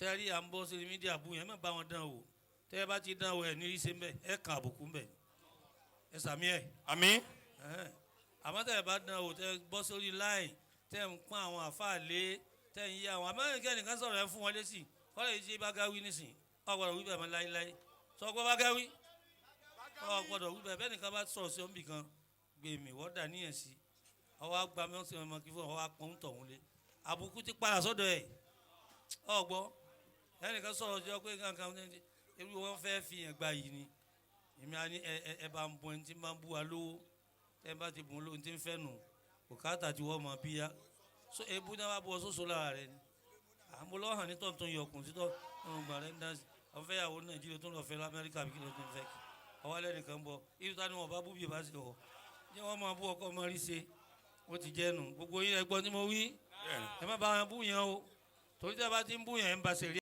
Tẹ́rí à ń bọ́ sórí media bú yẹn, ẹ má bá wọn dán o. Tẹ́ ẹ bá ti dán o, ẹ̀ ní í ṣe ń bẹ̀, ẹ kàn àbùkù ń bẹ̀. Ẹ sàmí ẹ̀. Àmín. Ẹhẹ́n. Àmọ́ tẹ́ ẹ bá dán o, tẹ́ ẹ bọ́ sórí line, tẹ́ ẹ ń pọ́n àwọn àfáà lé, tẹ́ ẹ ń yí àwọn àmọ́ nìkan sọ̀rọ̀, ẹ fún wọn lésì. Kọ́lẹ̀ yìí ṣe bá gáwí nísìn, ọ gbọ́dọ̀ wí bẹ́ẹ̀ mọ́ láéláé. Sọ pé bá gáwí, ọ gbọ́dọ̀ wí bẹ́ẹ̀. Bẹ́ẹ̀ nìkan bá sọ̀rọ̀ sí ọ́nbì kan, gbé mi wọ́n dà níyẹn sí ọwọ́ àgbà mi ọ̀sẹ̀ ọmọ kí fún ọwọ́ apọ̀n tọ̀hún lé, àbùkù ti padà sọ́dọ̀ ẹ̀. Ọgbọ́ ẹnìkan sọ̀rọ̀ sí ọ pé kankan irú wọn fẹ́ fi yẹn gba yìí ni. Èmi á ní ẹ ẹ ẹ bá ń bọ ẹni tí ń bá ń bú wa lówó. Tẹ́ ẹ bá ti bùn lóhun tí ń fẹ́ nù bùkátà tí wọ́n mọ̀ bí ya so ebu náà wà bọ̀ sóso lára rẹ ni àmọ́ lọ́hàn ní tọ̀ntún yọkùn sí tọ́ ọ̀hún gbà rẹ̀ ń dá sí. Ọ̀fẹ́ yàwó Nàìjíríà tó ń lọ fẹ́ lọ Amẹ́ríkà bí kí ló tó ń fẹ́ kí ọwọ́ alẹ́ nìkan bọ̀ ibi tá ni wọ́n bá bú bí ìbá ṣe wọ̀ jẹ́ wọ́n máa bú ọkọ ọmọ rí ṣe ó ti jẹ́ nu. Gbogbo yín ẹ gbọ́ tí mo wí. Ẹ má bá wọn bú yẹn o, torí tí a bá ti ń bú yẹn, ń ba ṣe rí.